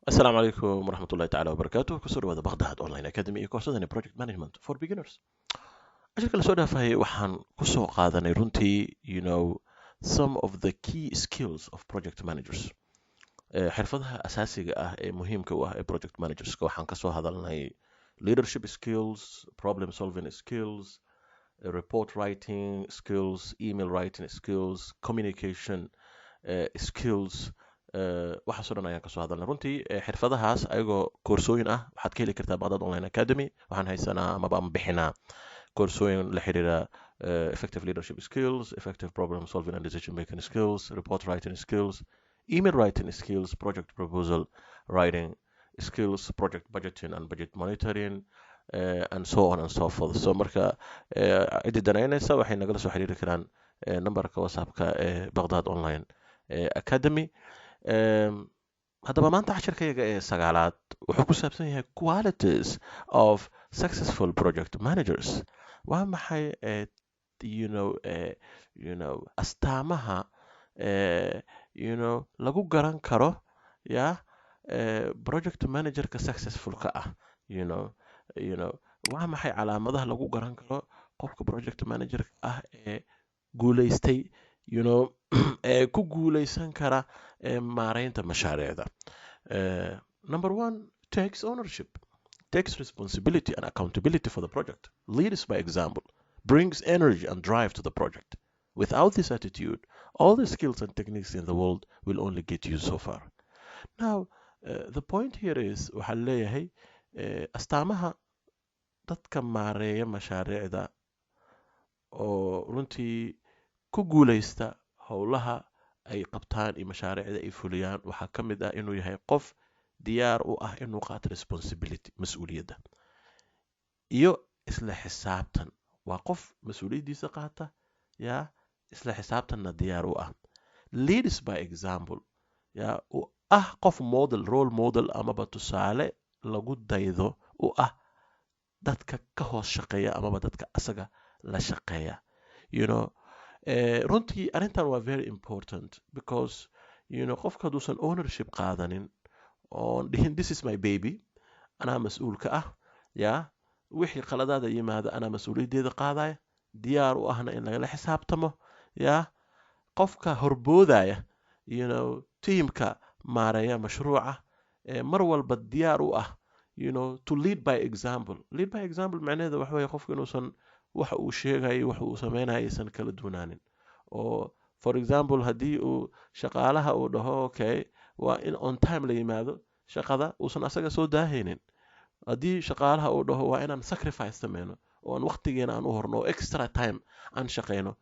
Asalaamu calaykum waraxmat ullahi tacala wabarakaatuh. Kusoo dhawaada Baghdad Online Academy iyo koorsadani Project Management for Beginners. Cashirka lasoo dhaafayay waxaan kusoo qaadanay runtii some of the key skills of project managers, xirfadaha asaasiga ah ee muhiimka u ah ee project managerska. Waxaan kasoo hadalnay leadership skills, problem solving skills, report writing skills, email writing skills, communication skills. Waxaasoo dhan ayaan kasoo hadalnay runtii. Xirfadahaas ayagoo koorsooyin ah waxaad ka heli kartaa Baghdad Online Academy. Waxaan haysanaa amaba aan bixinaa koorsooyin la xiriira effective leadership skills, effective problem solving and decision making skills, report writing skills, email writing skills, project proposal writing skills, project budgeting and budget monitoring, and so on and so forth. So marka ciddii danaynaysa waxay nagala soo xiriiri karaan numberka WhatsAppka ee Baghdad Online Academy. Haddaba maanta cashirkayaga ee sagaalaad wuxuu ku saabsan yahay qualities of successful project managers. Waa maxay astaamaha lagu garan karo ya project managerka successfulka ah? Waa maxay calaamadaha lagu garan karo qofka project managerka ah ee guuleystay, ee ku guuleysan kara maareynta mashaariicda? Number one, takes ownership, takes responsibility and accountability for the project, leads by example, brings energy and drive to the project. Without this attitude, all the skills and techniques in the world will only get you so far. Now, the point here is, waxaa leeyahay astaamaha dadka maareeya mashaariicda oo runtii ku guuleysta howlaha ay qabtaan iyo mashaariicda ay fuliyaan waxaa ka mid ah inuu yahay qof diyaar u ah inuu qaato responsibility, mas-uuliyadda iyo isla xisaabtan. Waa qof mas-uuliyaddiisa qaata, yaa isla xisaabtanna diyaar u ah, leads by example, yaa u ah qof model, role model amaba tusaale lagu daydo u ah dadka ka hoos shaqeeya amaba dadka asaga la shaqeeya. Runtii arrintan waa very important because qofka hadduusan ownership qaadanin oon dhihin, "This is my baby, anaa mas-uulka ah, yaa wixii qaladaada yimaada anaa mas-uuliyaddeeda qaadaya," diyaar u ahna in lagala xisaabtamo, yaa qofka horboodaya teamka maareeya mashruuca ee mar walba diyaar u ah to lead by example. Lead by example macnaheeda waxa weeye qofka inuusan waxa uu sheegayo, waxa uu sameynayo aysan kala duwanaanin. Oo for example, haddii uu shaqaalaha uu dhaho, "Okay, waa in on time la yimaado shaqada," uusan asaga soo daahaynin. Haddii shaqaalaha uu dhaho, "Waa inaan sacrifice sameyno oo aan waqtigeena aan u horno oo extra time aan shaqeyno,"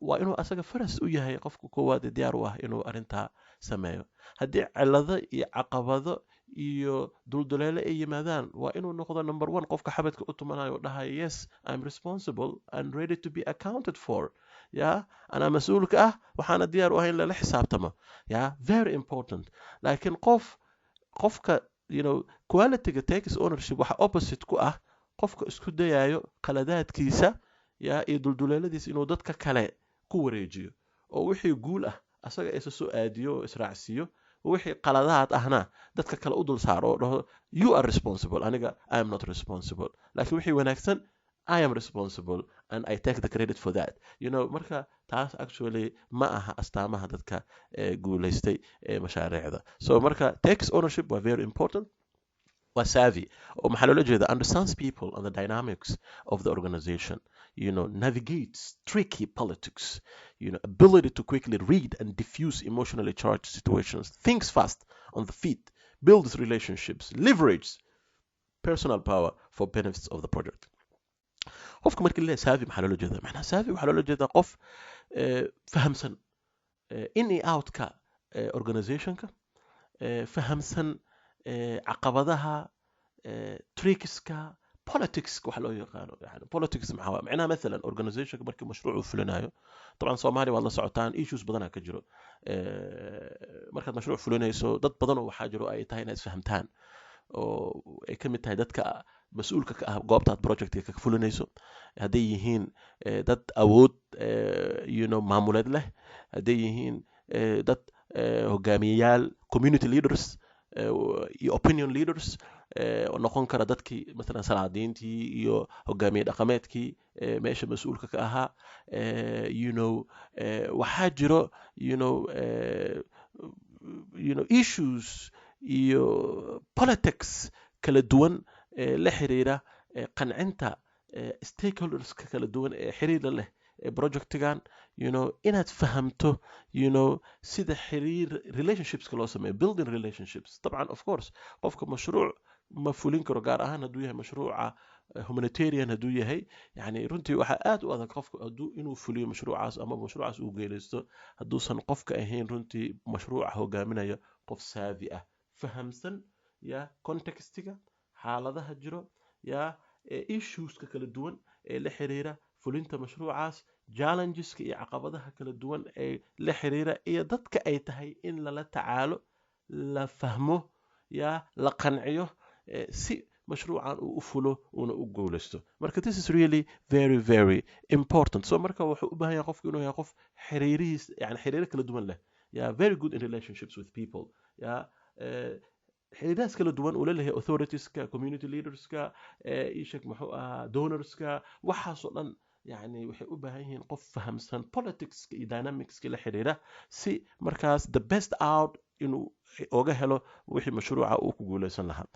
waa inuu asaga faras u yahay qofka koowaad ee diyaar u ah inuu arrintaa sameeyo. Haddii cilado iyo caqabado iyo dulduleelo ay yimaadaan, waa inuu noqdo number one qofka xabadka u tumanayo oo dhahaya, "Yes, I'm responsible and ready to be accounted for. Ya anaa mas-uulka ah, waxaana diyaar u ah in lala xisaabtamo." Ya, very important. Laakiin qofka qualityga takes ownership waxa opposite ku ah qofka isku dayayo qaladaadkiisa ya iyo dulduleeladiisa inuu dadka kale ku wareejiyo, oo wixii guul ah asaga isa soo aadiyo oo israacsiiyo, wixii qaladaad ahna dadka kale u dul saaro oo dhaho, "You are responsible, aniga I am not responsible, laakiin wixii wanaagsan I am responsible and I take the credit for that." Marka taas actually ma aha astaamaha dadka guulaystay ee mashaariicda. So marka takes ownership waa very important. Waa savvy, oo maxaa loola jeeda? Understands people and the dynamics of the organization, navigates tricky politics, ability to quickly read and diffuse emotionally charged situations, thinks fast on the feet, builds relationships, leverages personal power for benefits of the project. Qofka markii la leeyahay savvy, maxaa loola jeedaa? Macnaha savvy waxaa loola jeedaa qof fahamsan in iyo outka organizationka, fahamsan caqabadaha, trickska, politics waxa loo yaqaano. Yani politics maxaa waay? Macnaha mathalan organizationka markii mashruuc uu fulinayo, dabcan Soomaaliya waad la socotaan, issues badanaa ka jiro. Markaad mashruuc fulinayso, dad badan oo waxaa jiro ay tahay inaad isfahamtaan, oo ay ka mid tahay dadka mas-uulka ka ah goobtaad projectka ka fulinayso, hadday yihiin dad awood maamuleed leh, hadday yihiin dad hogaamiyeyaal, community leaders. iyo opinion leaders oo noqon kara dadkii, masalan, salaadiintii iyo hogaamiye dhaqameedkii meesha mas-uulka ka ahaa. Waxaa jiro issues iyo politics kala duwan ee la xiriira qancinta stakeholderska kala duwan ee xiriir la leh ee projectigan, inaad fahamto sida xiriir relationshipska loo sameeyo, building relationships. Dabcan, of course, qofka mashruuc ma fulin karo, gaar ahaan hadduu yahay mashruuca humanitarian hadduu yahay. Yani runtii waxaa aad u adag qofka hadduu inuu fuliyo mashruucaas ama mashruucaas uu geeleysto hadduusan qofka ahayn runtii mashruuca hogaaminaya qof savvy ah, fahamsan ya contextiga, xaaladaha jiro, ya issueska kala duwan ee la xiriira fulinta mashruucaas, challengeska iyo caqabadaha kala duwan ee la xiriira, iyo dadka ay tahay in lala tacaalo, la fahmo, ya la qanciyo, si mashruucan uu u fulo uuna u guuleysto. Marka this is really very, very important. So marka wuxuu u baahan yahay qofku inuu yahay qof xiriirihiis, yani xiriiro kala duwan leh, ya very good in relationships with people, ya xiriirahaas kala duwan uu la leeyahay authoritieska, community leaderska, ishek muxuu ahaa, donorska, waxaasoo dhan. Yani waxay u baahan yihiin qof fahamsan politicska iyo dynamicska la xiriira, si markaas the best out inuu oga helo wixii mashruuca uu ku guuleysan lahaa.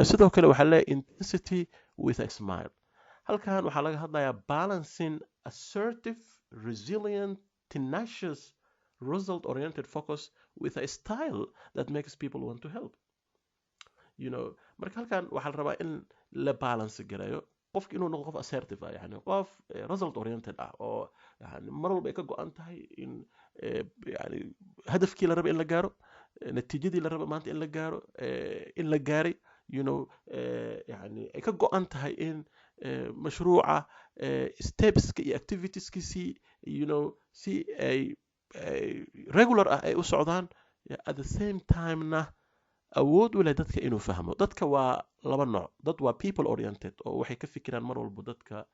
Sidoo kale waxaa leeyahay intensity with a smile. Halkan waxaa laga hadlayaa balancing assertive, resilient, tenacious, result oriented focus with a style that makes people want to help. Marka halkan waxaa la rabaa in la balance gareeyo qofka inuu noqdo qof assertive ah, yani qof result oriented ah, oo yani mar walba ay ka go-an tahay in yani hadafkii la raba in la gaaro, natiijadii la raba maanta in la gaaro in la gaaray, yani ay ka go-an tahay in mashruuca stepska iyo activitieskiisii si ay regular ah ay u socdaan. At the same time-na awood u leh dadka inuu fahmo. Dadka waa laba nooc: dad waa people oriented, oo waxay ka fikiraan mar walba dadka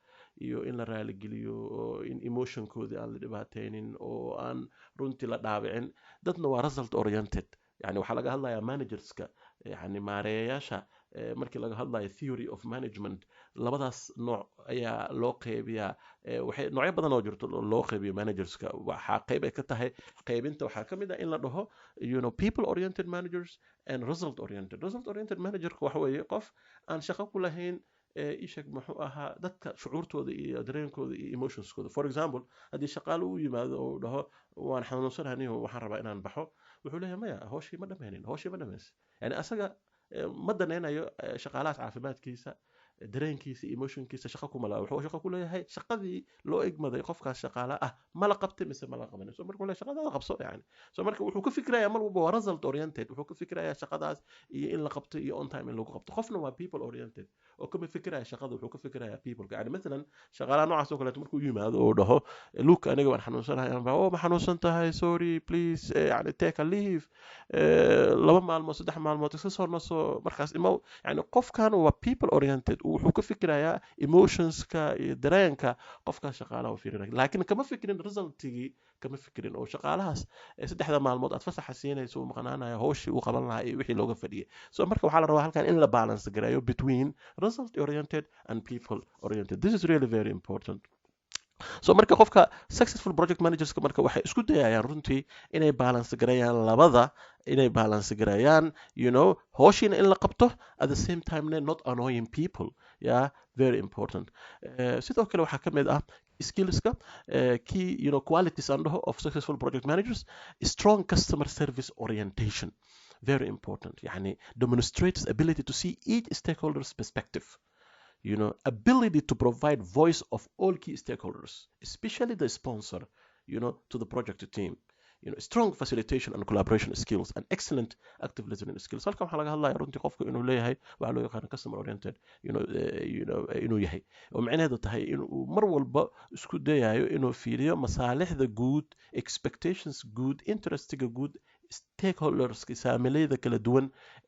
iyo in la raaligeliyo oo in emotionkoodii aan la dhibaateynin oo aan runtii la dhaawicin. Dadna waa result oriented. Yani waxaa laga hadlayaa managerska, yani maareeyayaasha. Markii laga hadlayo theory of management, labadaas nooc ayaa loo qeybiyaa. Waxay noocyo badan oo jirto loo qeybiyo managerska. Waxaa qeyb ay ka tahay qeybinta, waxaa ka mid ah in la dhaho people oriented managers and result oriented. Result oriented managerka waxa weeye qof aan shaqo ku lahayn isheg muxuu ahaa, dadka shucuurtooda iyo dareenkooda iyo emotionskooda. For example, haddii shaqaale u yimaado oo uu dhaho, "Waan xanuunsanahay niyo, waxaan rabaa inaan baxo," wuxuu leeyahay, "Maya, hooshii ma dhammaynin, hooshii ma dhamaysa." Yani asaga ma danaynayo shaqaalahaas caafimaadkiisa, dareenkiisa, emotionkiisa shaqo kuma laha. Wuxuu shaqo ku leeyahay shaqadii loo egmaday qofkaas shaqaale ah ma la qabtay mise ma la qabanin. So marka wuxuu leeyahay, "Shaqadaada qabso." Yani so marka wuxuu ka fikirayaa mar walba waa result oriented, wuxuu ka fikirayaa shaqadaas iyo in la qabto iyo on time in lagu qabto. Qofna waa people oriented oo kama fikiraya shaqada, wuxuu ka fikirayaa people. Yani masalan shaqaalaha noocaas oo kaleeto markuu yimaado oo dhaho, "Look, aniga waan xanuunsanahay," amba, "Oh, ma xanuunsan tahay? Sorry, please, yani take a leave, 2 maalmood, 3 maalmood iska soo naso, markaas imo." Yani qofkan waa people oriented, wuxuu ka fikirayaa emotionska iyo dareenka qofkaas shaqaalaha u fiirinaya, laakiin kama fikirin resultigii, kama fikirin oo shaqaalahaas 3da maalmood aad fasaxa siinayso uu maqnaanaya hawshii uu qaban lahaa iyo wixii looga fadhiyay. So marka waxaa la rabaa halkan in la balance gareeyo between result oriented and people oriented. This is really very important. So marka qofka successful project managerska marka waxay isku dayayaan runtii inay balance gareeyaan labada, inay balance gareeyaan howshiina in la qabto, at the same time not annoying people. Yeah, very important. Sidoo kale waxaa ka mid ah skillska, key qualities aan dhaho of successful project managers: strong customer service orientation, very important, yani demonstrates ability to see each stakeholder's perspective, ability to provide voice of all key stakeholders, especially the sponsor, to the project team, strong facilitation and collaboration skills and excellent active listening skills. Halkan waxaa laga hadlaya runtii qofku inuu leeyahay waxaa loo yaqaano customer oriented inuu yahay, oo micnaheedu tahay inuu mar walba isku dayayo inuu fiiriyo masaalixda guud, expectations guud, interestiga guud, stakeholderska, saamilayda kala duwan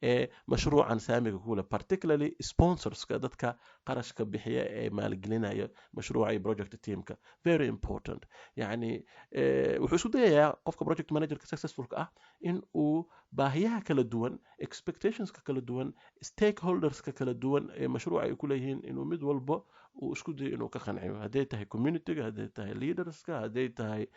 ee mashruucan saamiga ku leh, particularly sponsorska, dadka qarashka bixiya ee maalgelinaya mashruuca iyo project teamka. Very important. Yani wuxuu isku dayayaa qofka project managerka successfulka ah in uu Baahiyaha kala duwan, expectationska kala duwan, stakeholderska kala duwan ee mashruuca ay ku leeyihiin, inuu mid walba uu isku dayo inuu ka qanciyo, hadday tahay communityga, hadday tahay leaderska, hadday tahay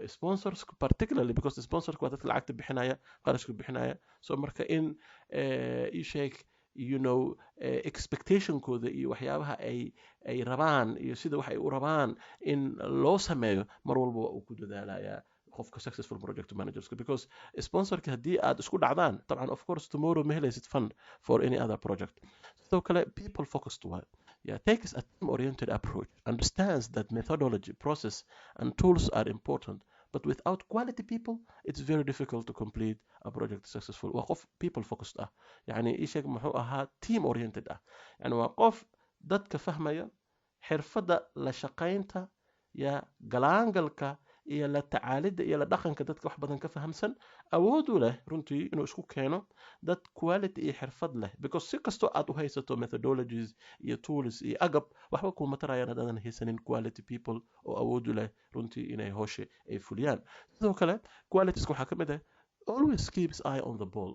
sponsors particularly, because sponsorska waa dadka lacagta bixinaya, qarashka bixinaya. So marka in ii sheeg expectationkooda iyo waxyaabaha ay rabaan iyo sida wax ay u rabaan in loo sameeyo, mar walba waa uu ku dadaalayaa qofka successful project managerska, because sponsorka haddii aad isku dhacdaan, dabcan, of course, tomorrow ma helaysid fund for any other project. Sidoo kale people focused waa, yeah, takes a team oriented approach, understands that methodology, process and tools are important, but without quality people it's very difficult to complete a project successful. Waa qof people focused ah, yani ii sheeg muxuu ahaa, team oriented ah, yani waa qof dadka fahmaya, xirfadda la shaqaynta ya galaangalka iyo la tacaalidda iyo la dhaqanka dadka wax badan ka fahamsan, awood u leh runtii inuu isku keeno dad quality iyo xirfad leh, because si kastoo aad u haysato methodologies iyo tools iyo agab, waxba kuma tarayaan haddaadan haysanin quality people oo awood u leh runtii inay howsha ay fuliyaan. Sidoo kale qualitieska waxaa ka mid ah always keeps eye on the ball.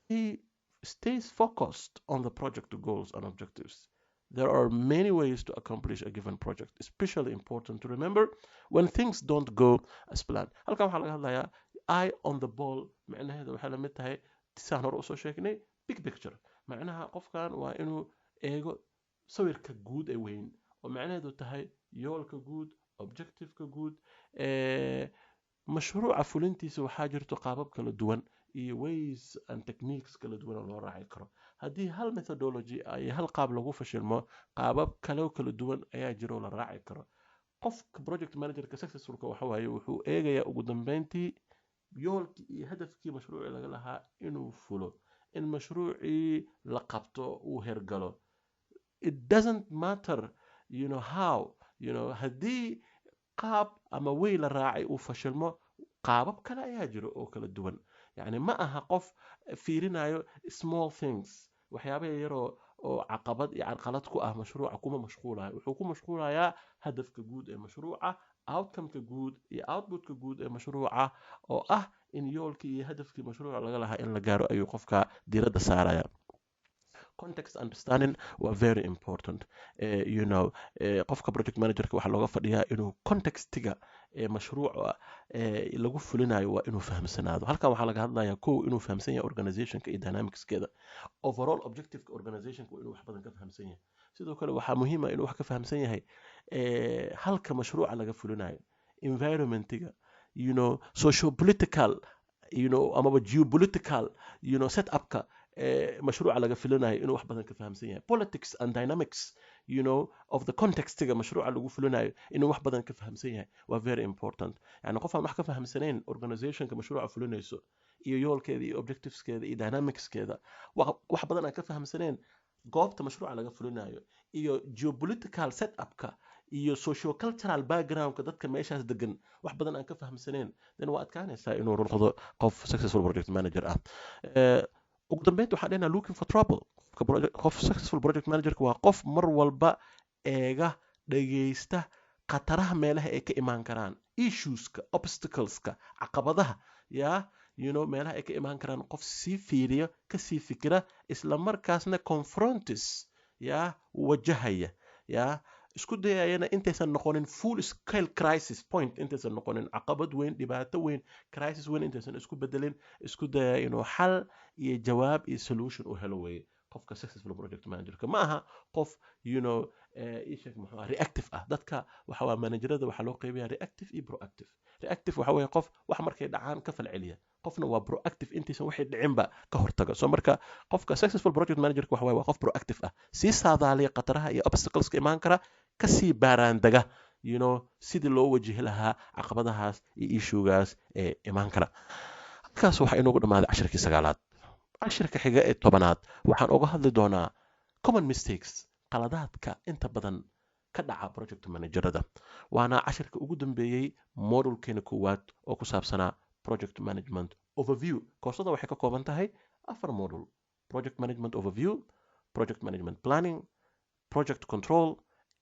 He stays focused on the project goals and objectives. There are many ways to accomplish a given project, especially important to remember when things don't go as planned. Halkan waxaa laga hadlayaa eye on the ball, macnaheeda waxay la mid tahay saan hore usoo sheegnay, big picture. Macnaha qofkan waa inuu eego sawirka guud ee weyn, oo macnaheedu tahay yoolka guud, objectiveka guud mashruuca fulintiisa. Waxaa jirto qaabab kala duwan iyo ways and techniques kala duwan oo loo raaci karo. Haddii hal methodology iyo hal qaab lagu fashilmo, qaabab kale kala duwan ayaa jiro oo la raaci karo. Qofka project managerka successfulka waxa waaye wuxuu eegayaa ugu dambeyntii yoolkii iyo hadafkii mashruucii laga lahaa inuu fulo, in mashruucii la qabto uu hergalo. It doesn't matter how haddii qaab ama way la raacay uu fashilmo, qaabab kale ayaa jiro oo kala duwan. Yani ma aha qof fiirinayo small things, waxyaaba yaroo oo caqabad iyo carqalad ku ah mashruuca kuma mashquulayo. Wuxuu ku mashquulayaa hadafka guud ee mashruuca, outcomeka guud iyo outputka guud ee mashruuca, oo ah in yoolkii iyo hadafkii mashruuca laga lahaa in la gaaro ayuu qofka diiradda saaraya. Context understanding waa very important. Qofka project managerka waxaa looga fadhiyaa inuu contextiga ee mashruuca lagu fulinayo waa inuu fahamsanaado. Halkan waxaa laga hadlayaa, kow, inuu fahamsan yahay organizationka iyo dynamicskeeda, overall objectiveka organizationka waa inuu wax badan ka fahamsan yahay. Sidoo kale waxaa muhiim ah inuu wax ka fahamsan yahay halka mashruuca laga fulinayo, environmentiga, socio political amaba geopolitical setupka mashruuca laga fulinayo inuu wax badan ka fahamsan yahay, politics and dynamics of the contextiga mashruuca lagu fulinayo inuu wax badan ka fahamsan yahay waa very important. Yani qof aan wax ka fahamsanayn organizationka mashruuca fulinayso iyo yoolkeeda iyo objectiveskeeda iyo dynamicskeeda, wax badan aan ka fahamsanayn goobta mashruuca laga fulinayo iyo geopolitical setupka iyo sociocultural backgroundka dadka meeshaas degan wax badan aan ka fahamsanayn, then waa adkaanaysaa inuu noqdo qof successful project manager ah. Ugu dambeynta waxaan dhehnaa looking for trouble. Qof successful project managerka waa qof mar walba eega, dhageysta khataraha meelaha ay ka imaan karaan, issueska, obstacleska, caqabadaha ya meelaha ay ka imaan karaan, qof sii fiiriya, kasii fikira, isla markaasna confronts ya wajahaya, ya isku dayayana intaysan noqonin full scale crisis point, intaysan noqonin caqabad weyn, dhibaato weyn, crisis weyn intaysan isku bedelin, isku dayaya inuu xal iyo jawaab iyo solution u helo weeye qofka successful project managerka. Ma aha qof isheeg muxuu reactive ah. Dadka waxa waa managerada waxaa loo qeybiyaa reactive iyo proactive. Reactive waxa weeye qof wax markay dhacaan ka falceliya, qofna waa proactive, intaysan waxay dhicinba ka hortaga. So marka qofka successful project managerka waxa waye waa qof proactive ah, sii saadaaliya khataraha iyo obstacleska imaan kara, kasii baaraandaga sidii loo wajihi lahaa caqabadahaas iyo issuegaas ee imaan kara. Halkaas waxaa inoogu dhammaaday cashirkii sagaalaad. Cashirka xiga ee 10aad waxaan uga hadli doonaa common mistakes, qaladaadka inta badan ka dhaca project managerada, waana cashirka ugu dambeeyey modulkeena koowaad oo ku saabsanaa project management overview. Koorsada waxay ka kooban tahay afar module: project management overview, project management planning, project control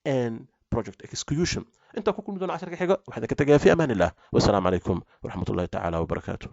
and project execution. Intaa ku kulmi doona cashirka xiga, waxaan ka tagayaa fi amaan illah. Wasalaamu calaykum waraxmat ullahi tacaala wabarakaatu.